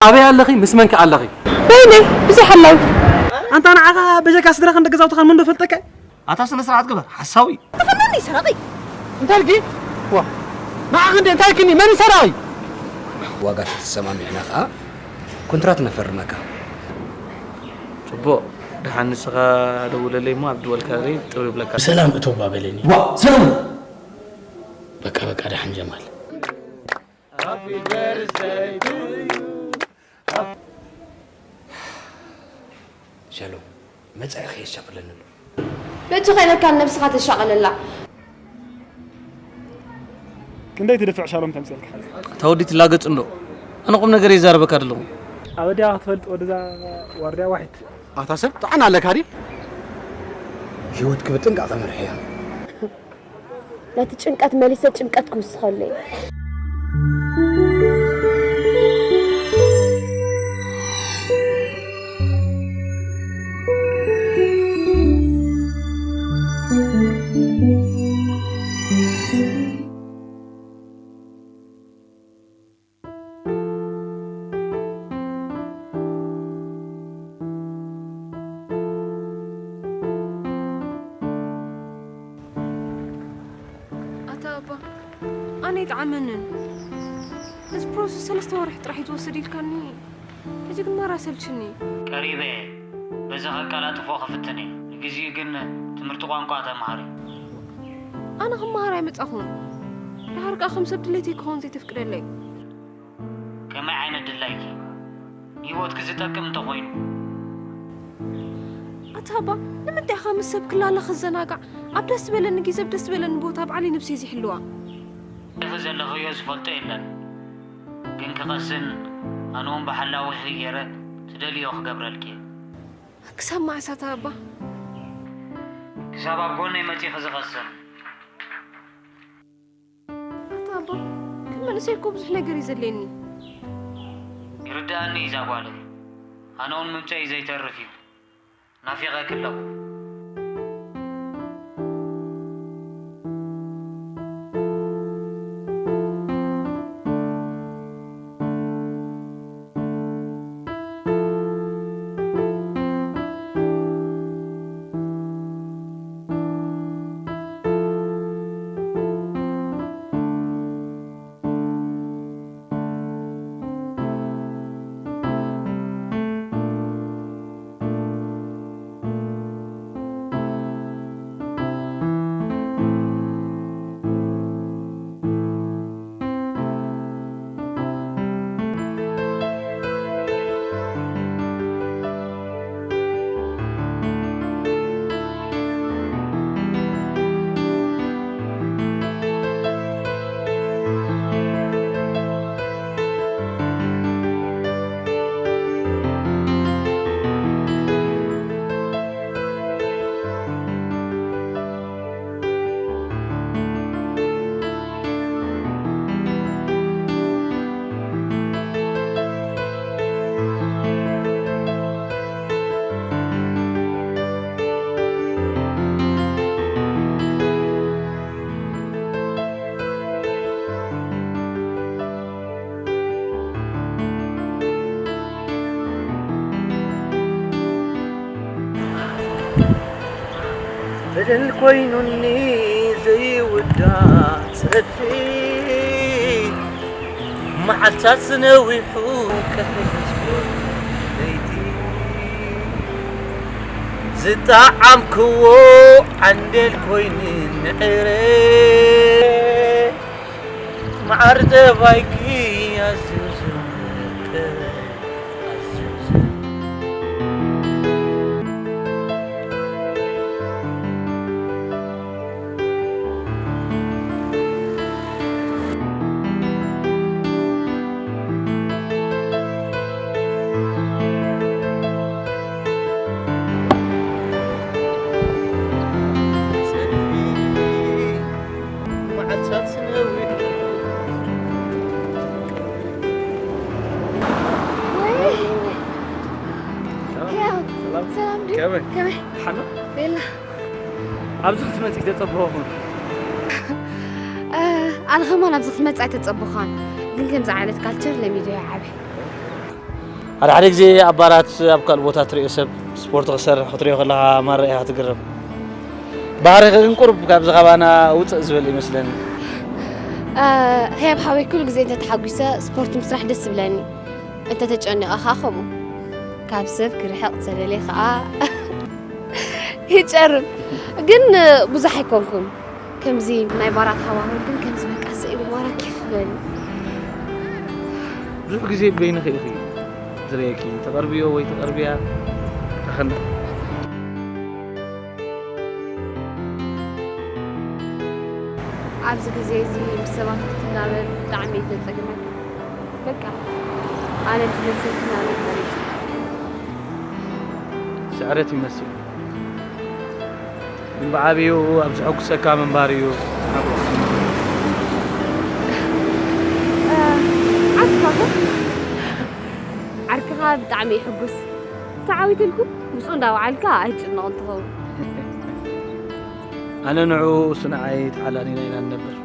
ኣበይ ኣለኺ? ምስ መን ከ ኣለኺ? በይነይ፣ ብዙሕ ኣላዊ። ኣንታ ንዓኻ በጀካ ስድራኻን ደቂ ገዛውትኻን መን ዶ ፈልጠካ? ኣታ ስነ ስርዓት ግበር፣ ሓሳዊ። ተፈናኒ ሰራቂ። እንታይ ኢልኪ? ዋ፣ ንዓኺ እንዴ እንታይ ኢልክኒ? መን እዩ ሰራቂ? ዋጋ ተተሰማሚዕና ከኣ ኮንትራት ነፈርመካ። ጽቡቕ፣ ደሓን ንስኻ ደውለለይ እሞ ኣብ ድወልካ ግዜ ጥው ይብለካ። ብሰላም እተው እባ በለኒ። ዋ ሰለሙን። በቃ በቃ ደሓን ጀማል። ሻሎም መጻኢኺ የሻቕለኒ ኣሎ። በቲ ከይበልካ ንነብስኻ ተሻቕለላ። ክንደይ ትድፍዕ ሻሎም ተምጽልካ። እታ ወዲ ትላገጽ እንዶ ኣነ ቁም ነገር ይዛረበካ ደለኹ። ኣበዲያ ክትፈልጥ ወደዛ ዋርድያ ዋሒድ። ኣታ ሰብ ጥዓና ኣለካ ድዩ? ህይወትኪ ብጥንቃቐ መርሕያ። ነቲ ጭንቀት መሊሰ ጭንቀት ክውስኸሉ እየ። ኣታ ኣባ ኣነ ይጥዓመንን እዚ ፕሮሰስ ሰለስተ ወርሒ ጥራሕ እዩ ዝወስድ ኢልካኒ ሕጂ ግን ማራ ሰልችኒ። ቀሪበ እየ በዚ ከቀላጥፎ ክፍትን እየ ንግዚኡ ግን ትምህርቲ ቋንቋ ተምሃሪ። ኣነ ክመሃር ኣይመጻኹን ድሓር ከኣ ከም ሰብ ድሌተይ ክኸውን ዘይተፍቅደለይ። ከመይ ዓይነት ድላይኪ ንህይወትኪ ዝጠቅም እንተኾይኑ። ኣታ ኣባ ንምንታይ ኢኻ ምስ ሰብ ክላለ ክዘናጋዕ ኣብ ደስ ዝበለኒ ግዜ ኣብ ደስ ዝበለኒ ቦታ ባዕለይ ነብሰይ ዝሕልዋ። እቲ ዘለኽዮ ዝፈልጦ የለን ግን ክቐስን ኣነውን ብሓላዊኺ ገይረ ትደልዮ ክገብረልኪ እየ። ክሳብ መዓስ ኣታ ኣባ? ክሳብ ኣብ ጎነይ መጺኺ ዝቐስን። ኣታ ኣባ ከም መንእሰይ እኮ ብዙሕ ነገር እዩ ዘድልየኒ። ይርድኣኒ እዩ እዛ ጓለይ። ኣነ እውን ምምፀይ ዘይተርፍ እዩ። ናፊቐኪ ኣለኹ። በደል ኮይኑኒ ዘይውዳእ ጸድፊ መዓልታት ዝነዊሑ ቀትሪ ምስ ለይቲ ዝጠዓምክዎ ዓንዴል ኮይኑ ንዕረ መዓር ጠባይኪ ኣዝዩ ዝምቅር ኣዝዩ ዝምቅር ኣብዚ ክትመፂ ተፀበኹን። ኣነ ከማን ኣብዚ ክትመፃ ኣይተፀበኻን፣ ግን ከምዚ ዓይነት ካልቸር ለሚዶ ይዓበ። ሓደ ሓደ ግዜ ኣብ ባራት ኣብ ካልእ ቦታ ትሪኦ ሰብ ስፖርት ክሰርሕ ክትሪኦ ከለኻ ማራ ኢኻ ትግረም። ባህሪኺ ግን ቁሩብ ካብዚ ካባና ውፅእ ዝበለ ይመስለኒ። ህያብ ሓወይ ኩሉ ግዜ እንተተሓጒሰ ስፖርት ምስራሕ ደስ ይብለኒ። እንተተጨኒቐ ኸዓ ከምኡ። ካብ ሰብ ክርሕቕ ተደልየ ኸዓ ይጨርም። ግን ብዙሕ ኣይኮንኩን። ከምዚ ናይ ባራት ሃዋህው ግን ከምዚ በቃ ስኢሉ ማራ ኬፍ በል። ብዙሕ ግዜ በይንኺ ኢኺ ዝርእየኪ፣ ተቐርብዮ ወይ ተቐርብያ ተኸንቕ። ኣብዚ ግዜ እዚ ምስ ሰባት ክትላበ ብጣዕሚ እዩ ዘጸግመካ። በቃ ኣነ ዝመስል ክላበ መሪጸ። ስዕረት ይመስል። ግን ብዓብዩ ኣብ ዘሐጉሰካ ምንባር እዩ። ዓርክኻ ከ? ዓርክኻ ብጣዕሚ ይሕጉስ። ተዓዊትልኩም ምስኡ እንዳወዓልካ ኣይትጭነቕን ትኸውን። ኣነ ንዑ እሱ ንዓይ ተሓላሊና ኢና ንነብር።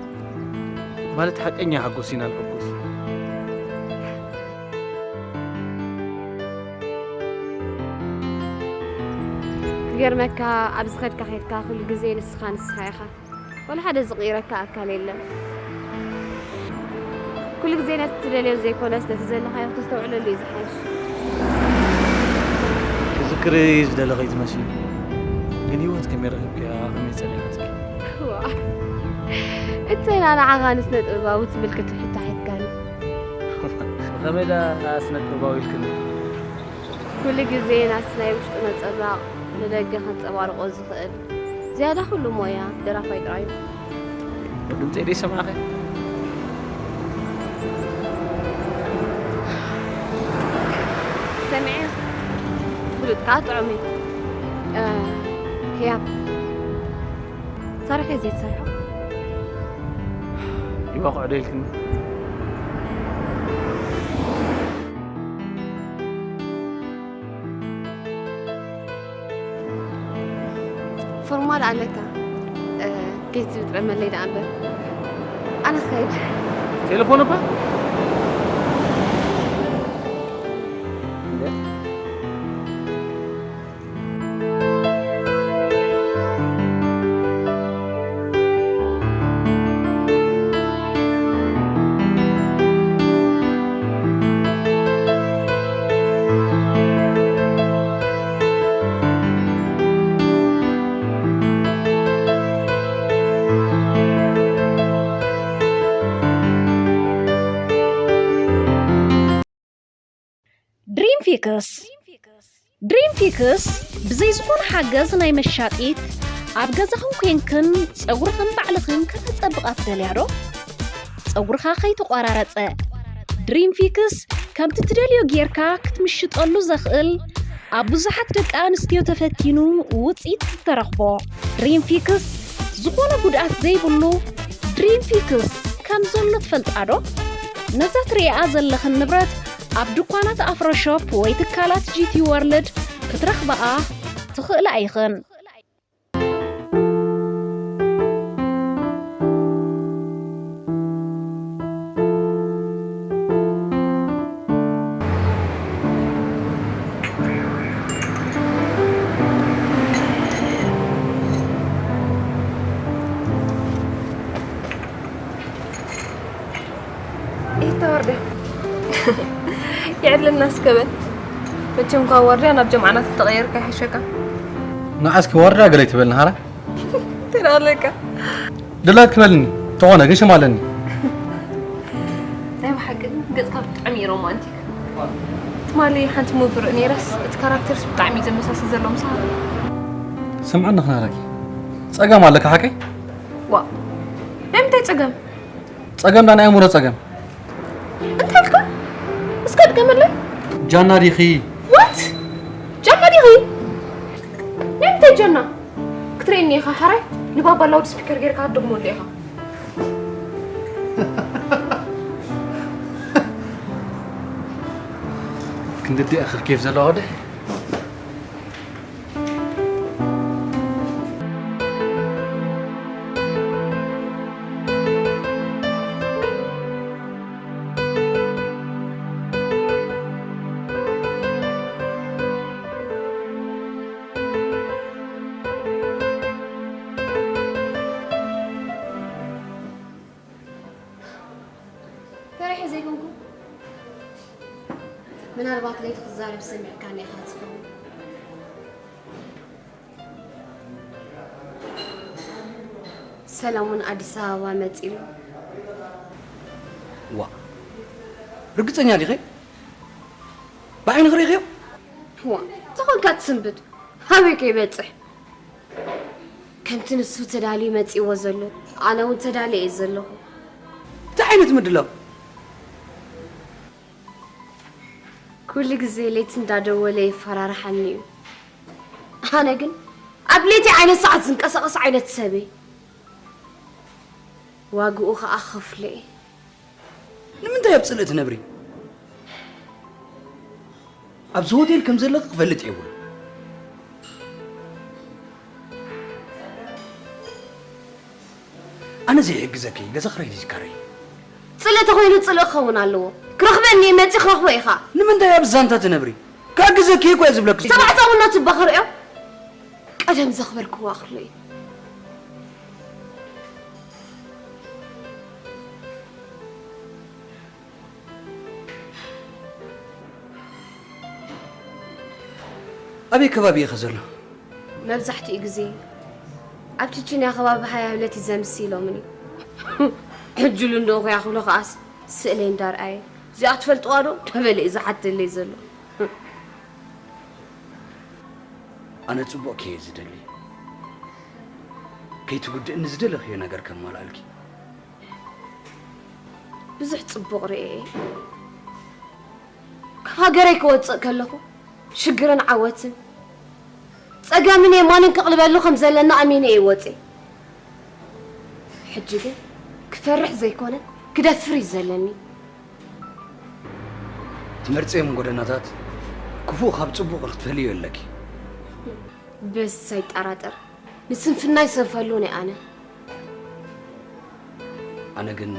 ማለት ሓቀኛ ሓጎስ ኢና ንሕጉስ። ክገርመካ ኣብዚ ኸድካ ኸድካ ኩሉ ግዜ ንስኻ ንስኻ ኢኻ። ወላ ሓደ ዝቕይረካ ኣካል የለን። ኩሉ ግዜ ነቲ ትደልዮ ዘይኮነስ ነቲ ዘለኻዮ ክተስተውዕለሉ እዩ ዝሓይሽ። ክዝክሪ ዝደለኺ ትመስሊ ግን ህይወት ከመይ ረኺብክያ ከመይ ጸኒሓትኪ? እተና ንዓኻ ንስነ ጥበባዊ ትብል ክትሕታ ሒትካኒ። ብኸመይ ዳ ስነ ጥበባዊ ኢልክኒ? ኩሉ ግዜ ናቲ ናይ ውሽጡ ነጸብራቕ ንደገ ከንጸባርቆ ዝኽእል ዝያዳ ኩሉ ሞያ ደራፋይ ጥራዩ። ድምፀይ ደይ ሰማኸ? ሰሚዐ ፍሉጥ ከዓ ጥዑም እዩ። ህያብ ታሪኸ ዘይትሰርሖ ይዋቕዖ ዶ ኢልክኒ? ፎርማል ኣለካ። ኬት ዝብጥረመለይ ደኣ እምበር ኣነ ክኸይድ። ቴሌፎን እባ ድሪም ፊክስ ድሪም ፊክስ ብዘይ ዝኾነ ሓገዝ ናይ መሻጢት ኣብ ገዛኽን ኮንክን ጸጉርኽን ባዕልኽን ከተጸብቓ ትደልያ ዶ? ጸጉርኻ ከይተቖራረጸ ድሪም ፊክስ ከምቲ ትደልዮ ጌርካ ክትምሽጠሉ ዘኽእል ኣብ ብዙሓት ደቂ ኣንስትዮ ተፈቲኑ ውጽኢት ዝተረኽቦ ድሪም ፊክስ ዝኾነ ጉድኣት ዘይብሉ ድሪም ፊክስ ከም ዘሎ ትፈልጣ ዶ? ነዛ ትርእይኣ ዘለኽን ንብረት ኣብ ድኳናት ኣፍሮሾፕ ወይ ትካላት ጂቲ ወርልድ ክትረኽብኣ ትኽእላ ኢኽን። ይተወርደ ይዕድልና እስከ በል። መቸም ካብ ዋርድያ ናብ ጀምዓናት ተቐየርካ ይሓሸካ። ንዓ እስኪ ዋርድያ ገለ ይትበል ንሃራ። እንታይ ደኣ ኣለካ? ድላይት ክበልኒ ተኾነ ግን ሽም ኣለኒ። ናይ ብሓቂ ግን ገጽካ ብጣዕሚ እዩ ሮማንቲክ። ትማሊ ሓንቲ ሙቪ ርኢ ነይረስ እቲ ካራክተርስ ብጣዕሚ እዩ ዘመሳስል ዘሎ ምሳኻ። ስምዕኒ ክናረኪ ጸገም ኣለካ ሓቀይ? ዋ ናይ ምንታይ ጸገም? ጸገም ዳ ናይ ኣእምሮ ጸገም። እንታይ ኢልካ? እስከ ድገመለይ። ጃና ዲኺ? ዋት? ጃና ዲኺ? ናይ ምንታይ ጃና? ክትርእየኒ ኢኻ ሓራይ ንባባ ላውድ ስፒከር ጌርካ ክትደግመሉ ኢኻ። ክንድቲ ኣኽል ኬፍ ዘለዋ ወደ ምናልባት ለይቲ ክዛረብ ሰሚዕካኒ ኢኻ ትኸውን። ሰለሙን ኣዲስ ኣበባ መጺኡ። ዋ፣ ርግጸኛ ዲኺ? ብዓይንኺ ርኢኽዮ? ዋ፣ ተኾንካ ትስንብድ። ኣበይ ከይበጽሕ? ከምቲ ንሱ ተዳልዩ መጺእዎ ዘሎ፣ ኣነ እውን ተዳልየ እየ ዘለኹ። እንታይ ዓይነት ምድላው? ኩሉ ግዜ ለይቲ እንዳደወለ የፈራርሓኒ እዩ። ኣነ ግን ኣብ ለይቲ ዓይነት ሰዓት ዝንቀሳቐስ ዓይነት ሰብ እየ። ዋግኡ ኸኣ ክኸፍሎ እየ። ንምንታይ ኣብ ጽልኢ ትነብሪ? ኣብዚ ሆቴል ከም ዘለኺ ክፈልጥ የብሉ። ኣነ ዘይሕግዘኪ ገዛ ክራይ ድዩ ዝካረይ? ጽልኢ ተኾይኑ ጽልኢ ክኸውን ኣለዎ። ክረኽበኒ እየ፣ መጺእ ክረኽቦ ኢኻ። ንምንታይ ኣብ ዛንታ ትነብሪ? ክሕግዘኪ እኮ እየ ዝብለኪ። ተባዕታውነቱ እባ ክርእዮ። ቀደም ዘኽበርክዎ ኣኽሎ እዩ። ኣበይ ከባቢ ኢኸ ዘሎ? መብዛሕትኡ ግዜ ኣብ ችችንያ ከባቢ ሃያብለት እዩ ዘምስ ኢሎምኒ። ሕጂ ኢሉ እንዶ ኹያ ክብሎ ከኣስ ስእለይ እንዳርኣየ፣ እዚኣ ትፈልጥዋ ዶ? እንዳበለ እዩ ዝሓተለይ ዘሎ። ኣነ ጽቡቕኪ እየ ዝደሊ። ከይትጉድእኒ ዝደለኽዮ ነገር ከማልኣልኪ። ብዙሕ ጽቡቕ ርእየ እየ። ካብ ሃገረይ ክወጽእ ከለኹ ሽግርን ዓወትን፣ ጸገምን የማንን ከቕልበሉ ከም ዘለና ኣሚነ እየ ወጽየ። ሕጂ ግን ክፈርሕ ዘይኮነ ክደፍር እዩ ዘለኒ። ትመርጽዮም ጎደናታት ክፉእ ካብ ጽቡቕ ክትፈልዮ ኣለኪ። በስ ኣይጠራጠር፣ ንስንፍናይ ሰንፈሉን እየ ኣነ። ኣነ ግን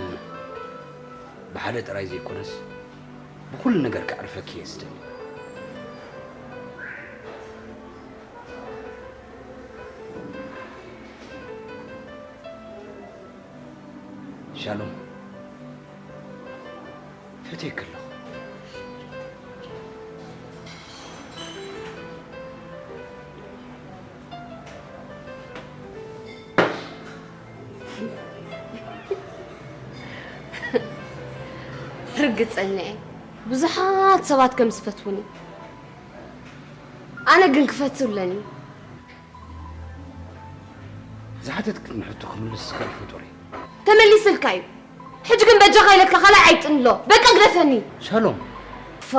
ብሓደ ጥራይ ዘይኮነስ ብኹሉ ነገር ከዕርፈኪ እየ ዝደሊ። ሻሎም፣ ፈትየኪ ኣለኹ። ርግጸኛ እየ ብዙሓት ሰባት ከም ዝፈትዉኒ። ኣነ ግን ክፈቱ ኣለኒ። ዝሓተትክኒ ሕቶ ክምልስ ዝኽእል ፍጡር እየ። ተመሊስልካ እዩ። ሕጂ ግን በጃኻ ኢለካ ካልኣይ ኣይጥንሎ። በቃ ግደፈኒ። ሻሎም። ፋ።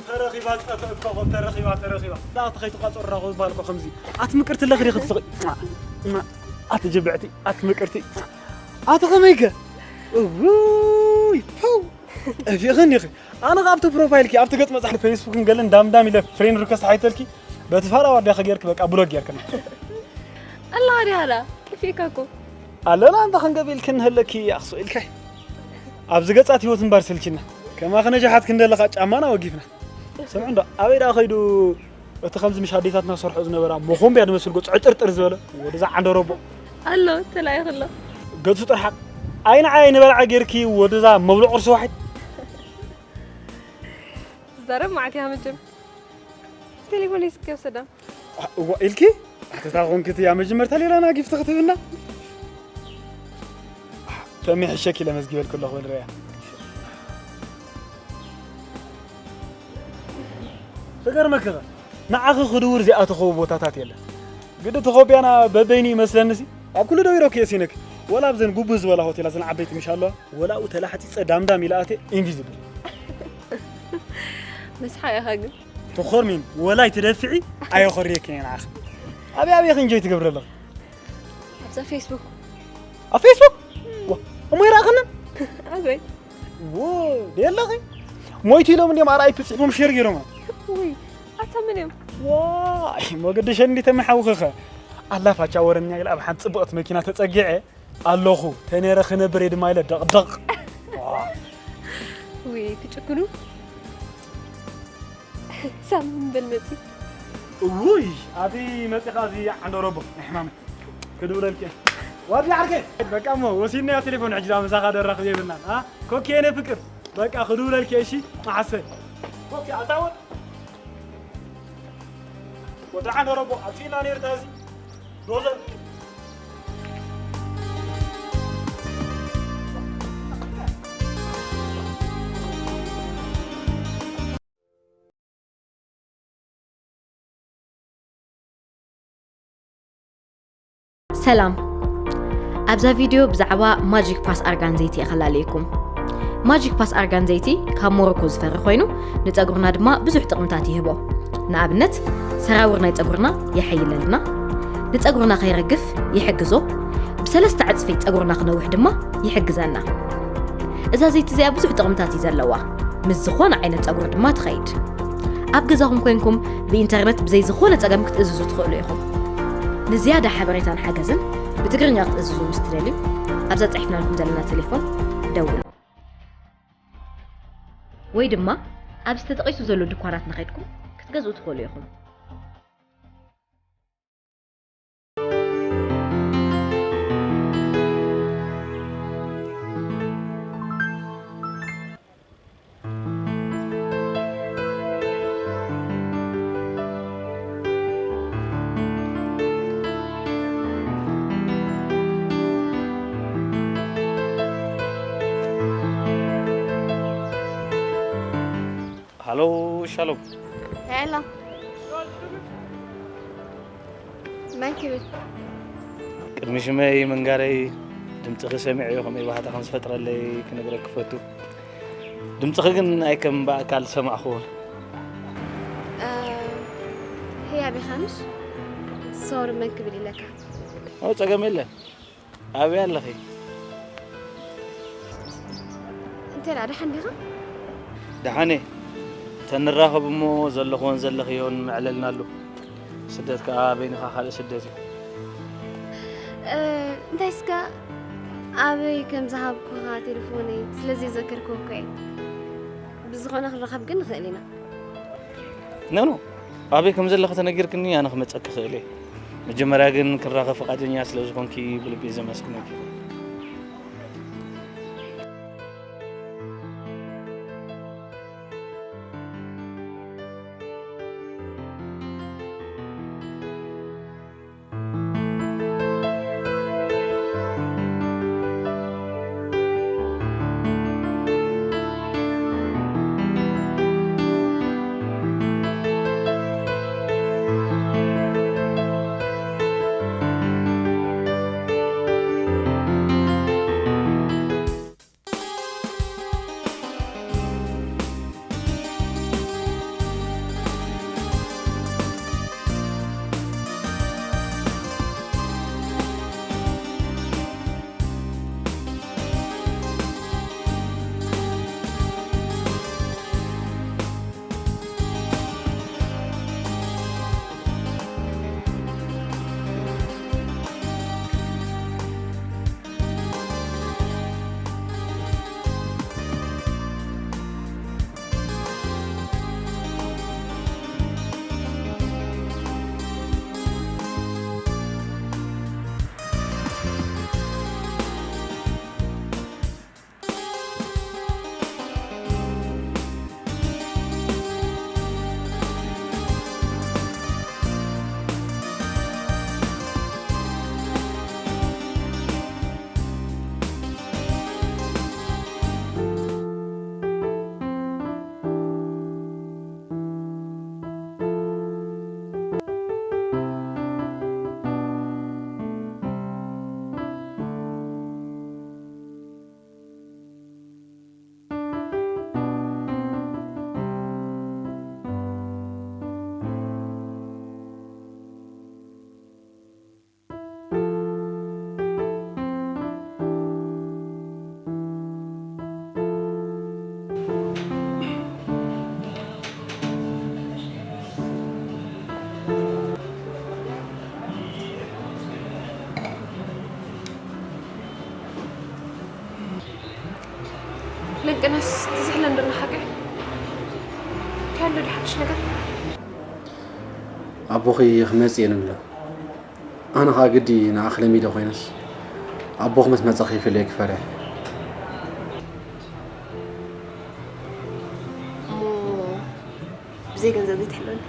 ተረኺባ ጸፈ እኮ ተረኺባ ተረኺባ ዳኣ ተኸይቱ ቃጸራ እኮ ባልኮ ከምዚ ኣቲ ምቅርቲ ለኽሪ ክትስኺ ኣቲ ጅብዕቲ ኣቲ ምቅርቲ ኣቲ ከመይከ እውይ ፖው ጠፊእኽን ዲኺ ኣነ ኣብቲ ፕሮፋይልኪ ኣብቲ ገጽ መጽሓፍ ፌስቡክን ገለን ዳምዳም ኢለ ፍሬንድ ሪከስት ሓይተልኪ በቲ ፋራ ዋርዲያ ከጌርኪ በቃ ብሎክ ጌርክና ኣላ ዲያላ ጠፊእካ እኮ ኣለና እንተ ክንገብ ኢልክን ህለኪ ኣኽሶ ኢልካይ ኣብዚ ገጻት ህይወት እምባር ሰልችና ከማኺ ነጃሓት ክንደለኻ ጫማና ወጊፍና ስምዒ እንዶ ኣበይ ደኣ ከይዱ እቲ ከምዚ ምሽ ኣዴታትና ሰርሖ ዝነበራ መኾንብያ ዝመስል ገጹ ዕጥርጥር ዝበለ ወደዛ ዓንደረቦ ኣሎ ተላኢኹ ኣሎ ገጹ ጥርሓቕ ኣይንዓይ ንበልዓ ጌርኪ ወደዛ መብሎ ቁርሲ ዋሒድ ትዛረብ ማዕት እያ መቸም ቴሌፎን ይስከብ ሰዳ እዋ ኢልኪ ኣተታ ኮንክቲ እያ መጀመርታ ሌላና ጊፍት ክትብና ተሚሕሸኪ ለመዝጊበልኩ ኣለኹ በልረያ ክገርመክኸ ንዓኺ ክድውር ዚኣተኸቡ ቦታታት የለን ግዲ ተኾቢያና በበይኑ ይመስለንሲ ኣብ ኩሉ ደው ኢሮክ የሲነክ ወላ ኣብዘን ጉቡ ዝበላ ሆቴላት ዘን ዓበይቲ ምሽ ኣለዋ ወላ ኣብኡ ተላሕፂፀ ዳምዳም ኢለ ኣትየ ኢንቪዚብል መስሓ ኢኻ ግን ትኾርሚን ወላይ ትደፍዒ ኣየኾርየክን እየ ንዓኺ ኣበይ ኣበይ ክንጆይ ትገብረ ኣለኺ ኣብዛ ፌስቡክ ኣብ ፌስቡክ እሞ ይረኣኽንን ኣበይ ደለኺ ሞይቱ ኢሎም እንዲም ኣርኣይ ክፅሕፎም ሼር ገይሮም ውይ ኣታ መን እዮም ዋይ መገደሸ እንዲ ተመሓውኽኸ ኣላፋቻ ወረኛ ኢለ ኣብ ሓንቲ ፅብቕቲ መኪና ተፀጊዐ ኣለኹ ተነረ ክነብር እየ ድማ ኢለ ደቕደቕ ውይ ክጭክኑ ሳም በል መፂ ውይ ኣቲ መፂኻ እዚ ዓንደረቦ ናይ ሕማመይ ክድውለልኪ ዋዲ ዓርከይ በቃ እሞ ወሲድናዮ ቴሌፎን ሕጂ ዳ ምሳኻ ደራኽብ የብልናን አ ኮኪ የኔ ፍቅር በቃ ክድውለልኪ እሺ መዓሰ ኮኪ ኣታውን ወዲ ዓንደረቦ ኣጥፊእና ነይርታ እዚ ዶዘር ሰላም ኣብዛ ቪድዮ ብዛዕባ ማጂክ ፓስ ኣርጋን ዘይቲ እየ ከላለየኩም ማጂክ ፓስ ኣርጋን ዘይቲ ካብ ሞሮኮ ዝፈሪ ኮይኑ ንፀጉርና ድማ ብዙሕ ጥቕምታት ይህቦ ንኣብነት ሰራውር ናይ ፀጉርና የሐይለልና ንፀጉርና ከይረግፍ ይሕግዞ ብሰለስተ ዕፅፊ ፀጉርና ክነውሕ ድማ ይሕግዘና እዛ ዘይቲ እዚኣ ብዙሕ ጥቕምታት እዩ ዘለዋ ምስ ዝኾነ ዓይነት ፀጉሪ ድማ ትኸይድ ኣብ ገዛኹም ኮይንኩም ብኢንተርነት ብዘይ ዝኾነ ፀገም ክትእዝዙ ትኽእሉ ኢኹም ንዝያዳ ሓበሬታን ሓገዝን ብትግርኛ ክትእዝዙ ምስ ትደልዩ ኣብዛ ፅሒፍናልኩም ዘለና ቴሌፎን ደውሉ ወይ ድማ ኣብ ዝተጠቒሱ ዘሎ ድኳናት ንኸድኩም ክትገዝኡ ትኽእሉ ኢኹም ሃሎ ሻሎም ሄሎ መን ክብል ቅድሚ ሽመይ ምንጋረይ ድምፅኺ ሰሚዐዮ ከመይ ባህታ ከም ዝፈጥረለይ ክነግረኪ ፈቱ ድምፅኺ ግን ኣይከም ብኣካል ዝሰማዕኽዎ ህያብ ኢኻ ምሽ ሶሪ መን ክብል ኢለካ ኦ ፀገም የለን ኣበይ ኣለኺ እንታይ ደኣ ደሓን ዲኻ ደሓነ ተንራኸብ እሞ ዘለኽዎን ዘለኽዮን መዕለልናሉ ስደት ከዓ በይንኻ ካልእ ስደት እዩ እንታይ እስከ ኣበይ ከም ዝሃብኩኻ ቴሌፎነይ ስለዘይዘከርክዎ እኮ እየ ብዝኾነ ክንራኸብ ግን ንኽእል ኢና ኖ ኖ ኣበይ ከም ዘለኺ ተነጊርክኒ ኣነ ክመፀኪ ክእል እየ መጀመርያ ግን ክራኸብ ፍቓደኛ ስለ ዝኾንኪ ብልቢ ዘመስግነኪ ለንቅነስ ትዝሕለን ዶ ሓቂ? ካለ ሓድሽ ነገር? ኣቦኺ ክመጽእ እየ ንብሎ። ኣነ ኸኣ ግዲ ንዓኺ ለሚደ ኮይነስ፣ ኣቦኺ ምስ መጸ ከይፍለየኪ ፈሪሐ። እሞ ብዘይ ገንዘብ ዘይትሕልወኒ?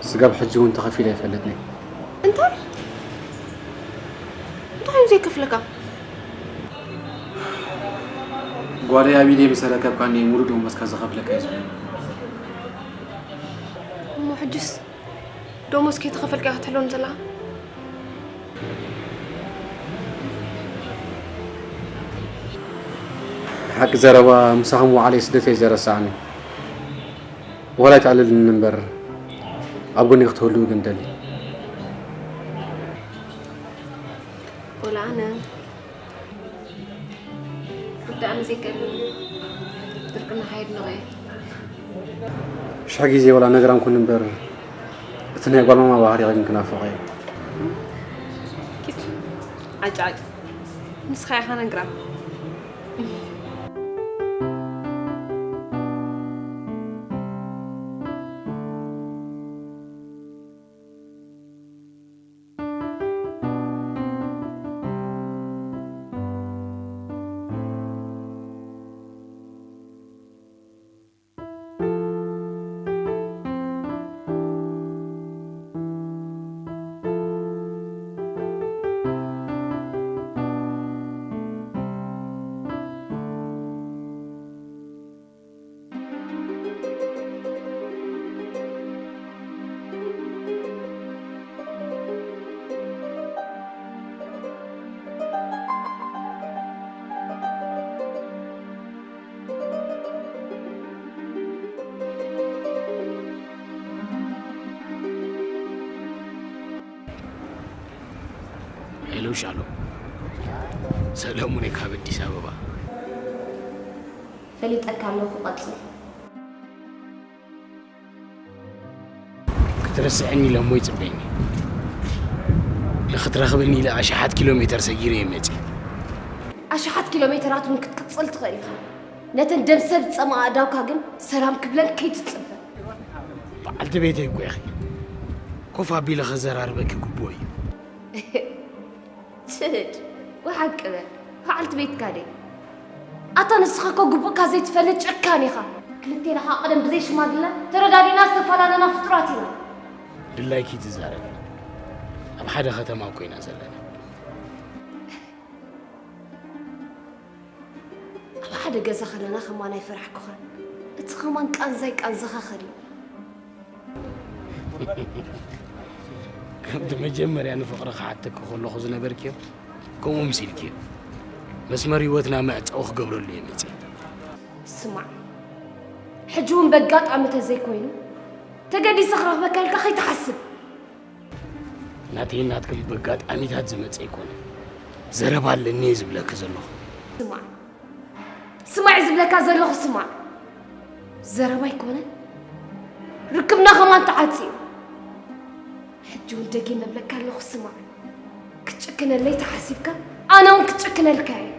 ስጋብ ሕጂ እውን ተኸፊለ ኣይፈልጥን እየ። እንታይ? እንታይ እዩ ዘይከፍለካ? ጓለይ ኣብ ኢደይ ምስ ኣረከብካኒ ሙሉእ ደሞዝካ ዝኸፍለካ እየ ዝብለኒ። እሞ ሕጅስ ደሞዝ ከይተኸፈልካ ክትሕልወኒ ዘለኻ? ሓቂ ዘረባ፣ ምሳኹም ወዓለይ ስደተይ ዘረሳዕኒ። ዋላ ኣይትዕልልኒ እምበር፣ ኣብ ጎኒ ክትህልዉ ግን ደሊ። ወላ ኣነ። ወዲ ኣነ ዘይቀልል ድርቅና ሓየድንቑ እየ። ሽሕ ግዜ ዋላ ነግራም ኩን እምበር፣ እቲ ናይ ጓል ማማ ባህሪ ግን ክናፍቖ እየ። ኪድ፣ ዓጫጭ። ንስኻ ኢኻ ነግራም። ሄሎ ሻሎም፣ ሰለሙን እየ ካብ ኣዲስ ኣበባ። ፈሊጠካ ኣለኹ፣ ቀጽል። ክትርስዕኒ ኢለ እሞ ይጽበይኒ። ንኽትረኽብኒ ኢለ ኣሽሓት ኪሎ ሜተር ሰጊረ እየ መጺእ። ኣሽሓት ኪሎ ሜተራት እውን ክትቅጽል ትኽእል ኢኻ። ነተን ደም ሰብ ዝጸምኣ ኣእዳውካ ግን ሰላም ክብለን ከይትጽበ። በዓልቲ ቤተይ እኮ ኢኺ። ኮፍ ኣቢለ ከዘራርበኪ ግቡእ እዩ። ችድ፣ ወሓቂ በል። በዓልቲ ቤትካ ደይ? ኣታ ንስኻ እኮ ግቡእካ ዘይትፈልጥ ጨካን ኢኻ። ክልቴና ኸኣ ቀደም ብዘይ ሽማግለ ተረዳዲእና ዝተፈላለና ፍጡራት ኢና። ድላይኪ ትዛረቢ። ኣብ ሓደ ከተማ እኮ ኢና ዘለና። ኣብ ሓደ ገዛ ከለና ከማን ኣይፈራሕኩኻን። እቲ ከማን ቃንዛይ ቃንዛኻ ከሊኡ። ከምቲ መጀመርያ ንፍቕሪ ክሓተኪ ከለኹ ዝነበርክዮ፣ ከምኡ ምሲልክዮ። መስመር ህይወትና መዕጸዊ ክገብረሉ እየ መጺአ። ስማዕ፣ ሕጂ እውን በጋጣሚ ተዘይኮይኑ፣ ተገዲሰ ክረኽበካ ኢልካ ከይትሓስብ። ናተይን ናትክን በጋጣሚታት ዝመጸ ኣይኮነን። ዘረባ ኣለኒ እየ ዝብለኪ ዘለኹ። ስማዕ፣ ስማዕ ዝብለካ ዘለኹ ስማዕ። ዘረባ ኣይኮነን። ርክብና ከማን ተዓጽዩ። ሕጂ እውን ደጊመ እብለካ ኣለኹ ስማዕ። ክትጭክነለይ ተሓሲብካ፣ ኣነ እውን ክጭክነልካ እየ።